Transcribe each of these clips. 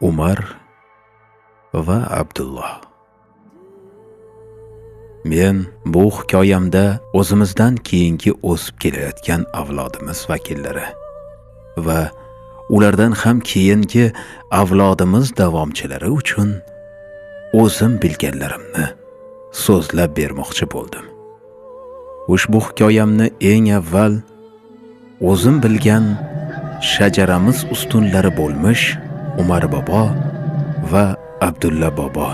Umar va Abdulloh. Men bu hikoyamda o'zimizdan keyingi o'sib kelayotgan avlodimiz vakillari va ulardan ham keyingi avlodimiz davomchilari uchun o'zim bilganlarimni so'zlab bermoqchi bo'ldim. Ushbu hikoyamni eng avval o'zim bilgan shajaramiz ustunlari bo'lmish Umar bobo va Abdulla bobo,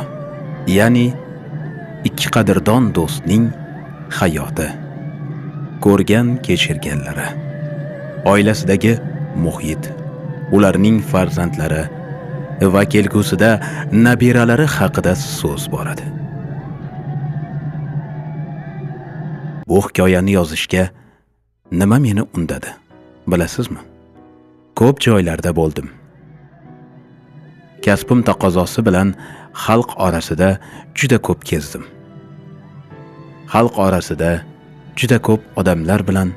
ya'ni ikki qadrdon do'stning hayoti, ko'rgan kechirganlari, oilasidagi muhit, ularning farzandlari va kelgusida nabiralari haqida so'z boradi. Bu hikoyani yozishga nima meni undadi, bilasizmi? Ko'p joylarda bo'ldim. Kasbim taqozosi bilan xalq orasida juda ko'p kezdim. Xalq orasida juda ko'p odamlar bilan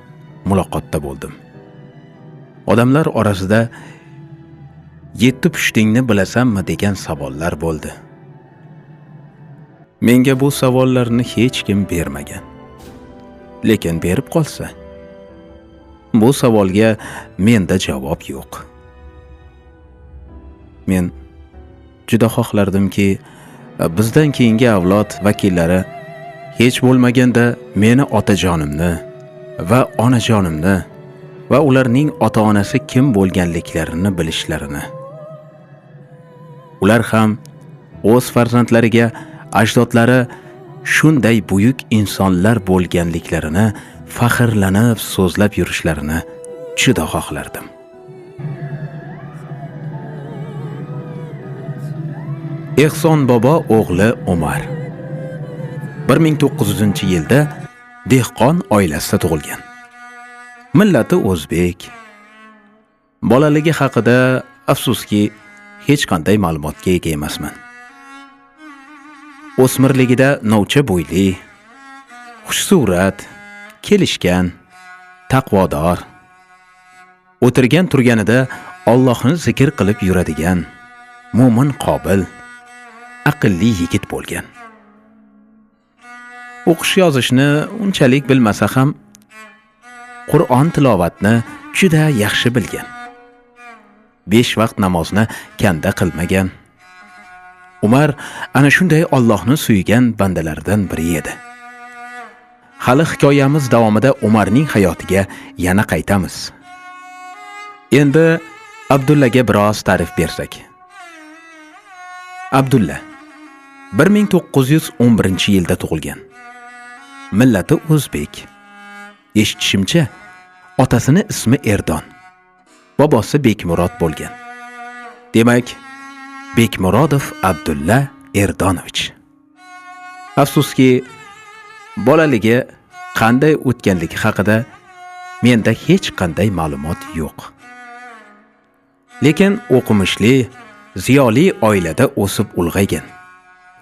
muloqotda bo'ldim. Odamlar orasida yetti pushtingni bilasanmi degan savollar bo'ldi. Menga bu savollarni hech kim bermagan. Lekin berib qolsa, bu savolga menda javob yo'q. Men juda xohlardimki, bizdan keyingi avlod vakillari hech bo'lmaganda meni otajonimni va onajonimni va ularning ota-onasi kim bo'lganliklarini bilishlarini. Ular ham o'z farzandlariga ajdodlari shunday buyuk insonlar bo'lganliklarini faxrlanib so'zlab yurishlarini juda xohlardim. Ehson bobo o'g'li Umar 1900-yilda dehqon oilasida tug'ilgan. Millati o'zbek. Bolaligi haqida afsuski hech qanday ma'lumotga ega emasman. O'smirligida novcha bo'yli, xushsurat, kelishgan, taqvodor, o'tirgan turganida Allohni zikr qilib yuradigan, mo'min qobil, aqlli yigit bo'lgan. O'qish yozishni unchalik bilmasa ham Qur'on tilovatni juda yaxshi bilgan. 5 vaqt namozni kanda qilmagan. Umar ana shunday Allohni suygan bandalardan biri edi. Hali hikoyamiz davomida Umarning hayotiga yana qaytamiz. Endi Abdullaga biroz ta'rif bersak. Abdulla 1911-yilda tug'ilgan. Millati o'zbek. Eshitishimcha, otasini ismi Erdon, bobosi Bekmurod bo'lgan. Demak, Bekmurodov Abdulla Erdonovich. Afsuski, bolaligi qanday o'tganligi haqida menda hech qanday ma'lumot yo'q. Lekin o'qimishli, ziyoli oilada o'sib ulg'aygan.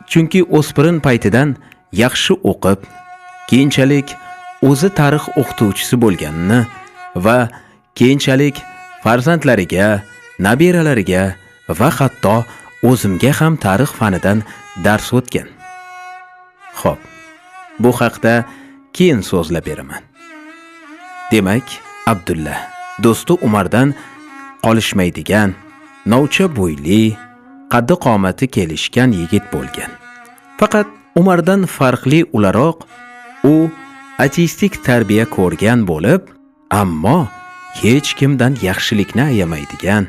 Chunki o'spirin paytidan yaxshi o'qib, keyinchalik o'zi tarix o'qituvchisi bo'lganini va keyinchalik farzandlariga, nabiralariga va hatto o'zimga ham tarix fanidan dars o'tgan. Xo'p, bu haqda keyin so'zlab beraman. Demak, Abdulla do'sti Umardan qolishmaydigan, novcha bo'yli, qaddi qomati kelishgan yigit bo'lgan. Faqat Umardan farqli o'laroq u ateistik tarbiya ko'rgan bo'lib, ammo hech kimdan yaxshilikni ayamaydigan,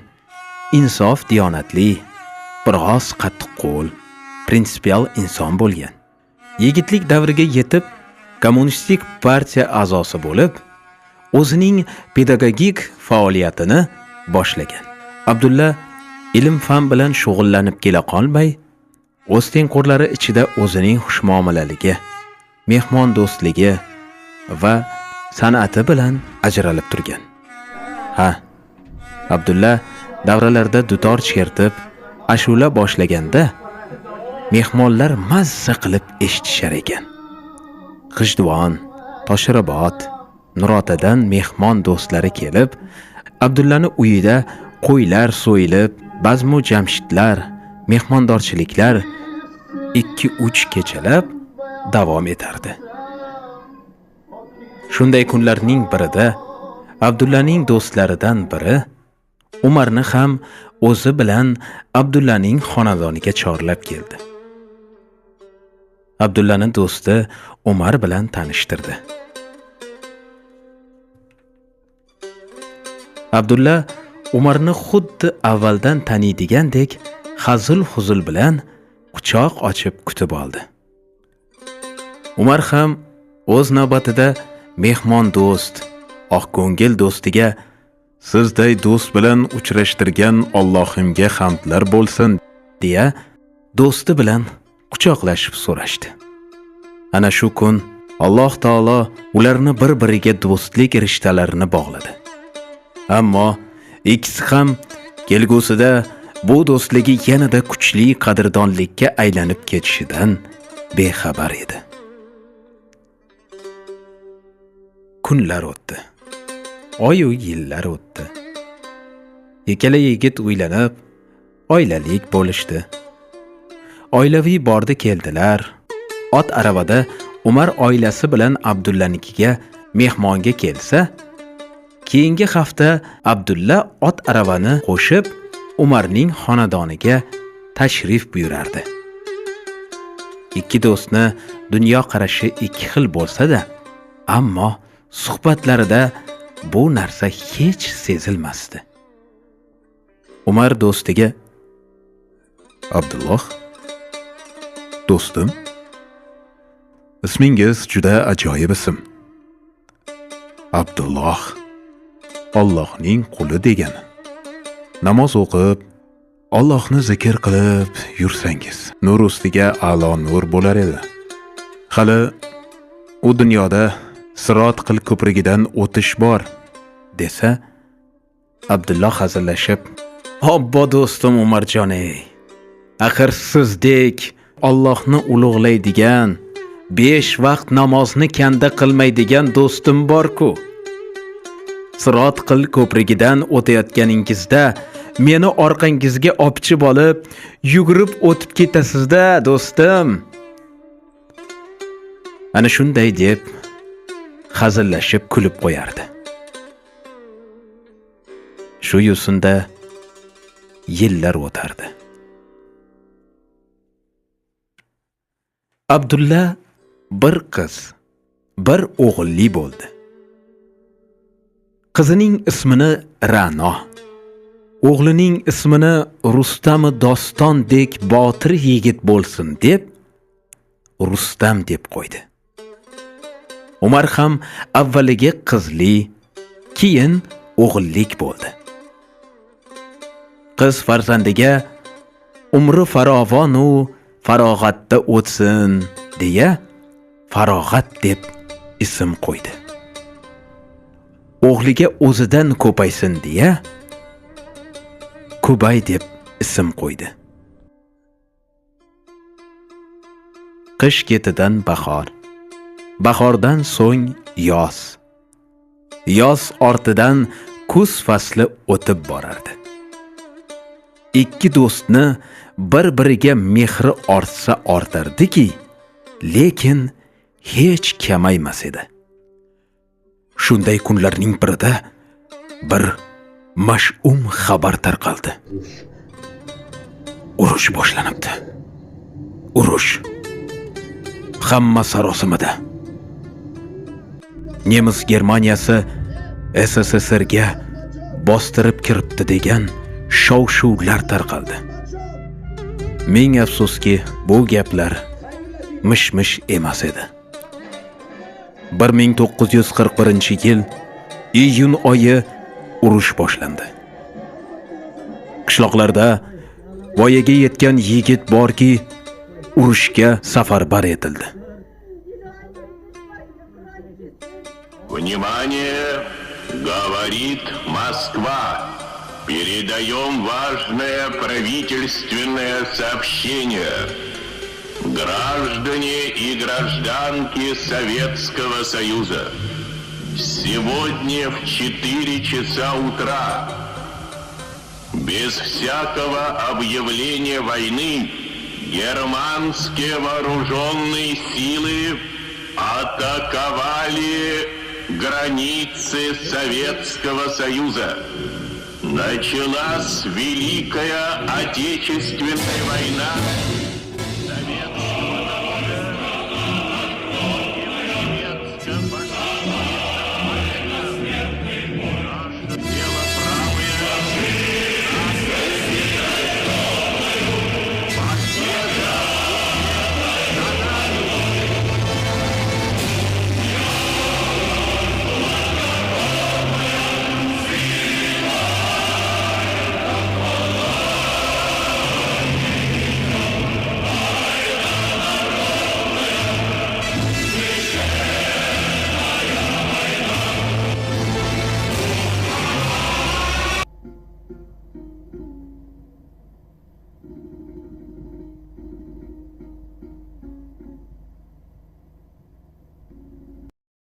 insof diyonatli, biroz qattiqqo'l, prinsipial inson bo'lgan. Yigitlik davriga yetib, kommunistik partiya a'zosi bo'lib, o'zining pedagogik faoliyatini boshlagan. Abdulla ilm-fan bilan shug'ullanib kela qolmay, o'z tengqurlari ichida o'zining xushmuomalaligi, mehmondo'stligi va san'ati bilan ajralib turgan. Ha, Abdulla davralarda dutor chertib, ashula boshlaganda mehmonlar mazza qilib eshitishar ekan. G'ijduvon, Toshirobod, Nurotadan mehmon do'stlari kelib, Abdullani uyida qo'ylar so'yilib, Bazmu jamshidlar, mehmondorchiliklar 2-3 kechalab davom etardi. Shunday kunlarning birida Abdullaning do'stlaridan biri Umarni ham o'zi bilan Abdullaning xonadoniga chorlab keldi. Abdullani do'sti Umar bilan tanishtirdi. Abdulla Umarni xuddi avvaldan taniydigandek hazil-huzul bilan quchoq ochib kutib oldi. Umar ham o'z navbatida mehmon do'st, oqko'ngil do'stiga "Sizday do'st bilan uchrashtirgan Allohimga hamdlar bo'lsin" deya do'sti bilan quchoqlashib so'rashdi. Ana shu kun Alloh taolo ularni bir-biriga do'stlik rishtalarini bog'ladi. Ammo ikkisi ham kelgusida bu do'stligi yanada kuchli qadrdonlikka aylanib ketishidan bexabar edi. Kunlar o'tdi. Oy-u yillar o'tdi. Ikkala yigit uylanib, oilalik bo'lishdi. Oilaviy bordi keldilar. Ot aravada Umar oilasi bilan Abdullanikiga mehmonga kelsa, keyingi hafta Abdulla ot aravani qo'shib Umarning xonadoniga tashrif buyurardi. Ikki do'stni dunyo qarashi ikki xil bo'lsa-da, ammo suhbatlarida bu narsa hech sezilmasdi. Umar do'stiga: "Abdulloh, do'stim, ismingiz juda ajoyib ism. Abdulloh, Allohning quli degani. Namoz o'qib, Allohni zikr qilib yursangiz, nur ustiga a'lo nur bo'lar edi. Hali u dunyoda sirot qil ko'prigidan o'tish bor" desa, Abdulloh hazillashib: "Obbo do'stim Umarjon ey, axir sizdek Allohni ulug'laydigan, 5 vaqt namozni kanda qilmaydigan do'stim bor-ku. Sirot qil ko'prigidan o'tayotganingizda meni orqangizga opchib olib, yugurib o'tib ketasizda, do'stim." Ana shunday deb hazillashib kulib qo'yardi. Shu yo'sinda yillar o'tardi. Abdulla bir qiz, bir o'g'illi bo'ldi. Qizining ismini Ra'no, o'g'lining ismini Rustam Dostondek botir yigit bo'lsin deb Rustam deb qo'ydi. Umar ham avvaliga qizli, keyin o'g'illik bo'ldi. Qiz farzandiga umri farovon u farog'atda o'tsin deya Farog'at deb ism qo'ydi. O'g'liga o'zidan ko'paysin deya Kubay deb ism qo'ydi. Qish ketidan bahor, bahordan so'ng yoz, yoz ortidan kuz fasli o'tib borardi. Ikki do'stni bir-biriga mehri ortsa ortardiki, lekin hech kamaymas edi. Shunday kunlarning birida bir mash'um xabar tarqaldi. Urush boshlanibdi. Urush. Hamma sarosimada. Nemis Germaniyasi SSSRga bostirib kiribdi degan shov-shuvlar tarqaldi. Ming afsuski, bu gaplar mish-mish emas edi. 1941-yil iyun oyi urush boshlandi. Qishloqlarda voyaga yetgan yigit borki, urushga safarbar etildi. Внимание, говорит Москва. Передаем важное правительственное сообщение. Граждане и гражданки Советского Союза, сегодня в 4 часа утра Без всякого объявления войны германские вооруженные силы атаковали границы Советского Союза. Началась Великая Отечественная война.